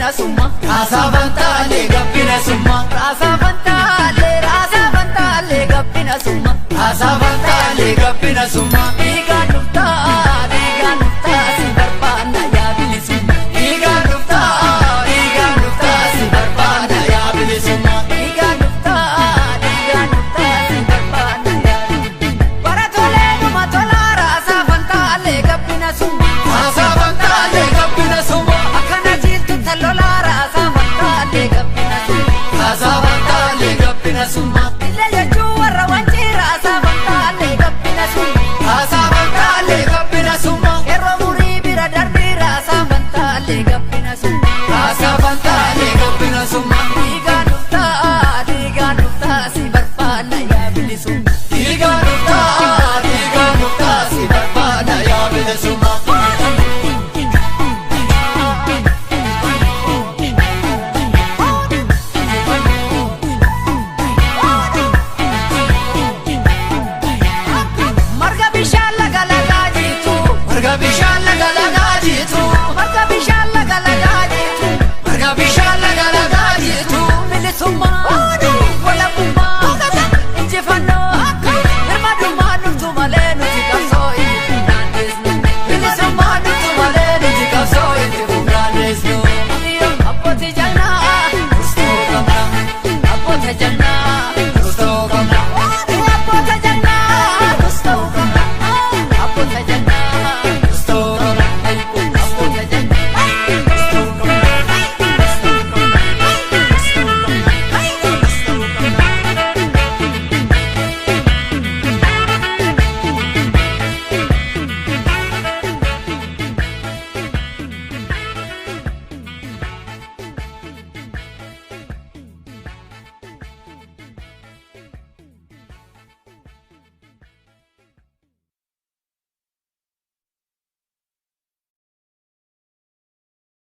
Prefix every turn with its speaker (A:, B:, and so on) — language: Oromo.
A: gabbina summa.
B: Raasaa fantaalee gabbina summa.
A: Raasaa fantaalee raasaa fantaalee gabbina summa.
B: Raasaa fantaalee gabbina summa.
A: Dhiigaan dhuftaa dhiigaan dhuftaa si barbaanna yaa bilisumma.
B: Dhiigaan dhuftaa dhiigaan dhuftaa si barbaanna yaa bilisumma.
A: Dhiigaan dhuftaa dhiigaan dhuftaa si barbaanna yaa bilisumma. Bara tolee dhuma tolaa raasaa fantaalee gabbina summa.
B: Raasaa fantaalee gabbina summa.
A: Akkana jiiltu tallolaa raasaa fantaalee gabbina summa.
B: Raasaa fantaalee gabbina summa.
A: Illee jechuun warra wancii raasaa fantaalee gabbina summa.
B: Raasaa fantaalee gabbina summa.
A: Yeroo murii bira darbii raasaa fantaalee gabbina summa.
B: Raasaa fantaalee gabbina summa.
A: Dhiigaan dhuftaa dhiigaan dhuftaa si barbaanna yaa bilisumma.
B: Dhiigaan dhuftaa.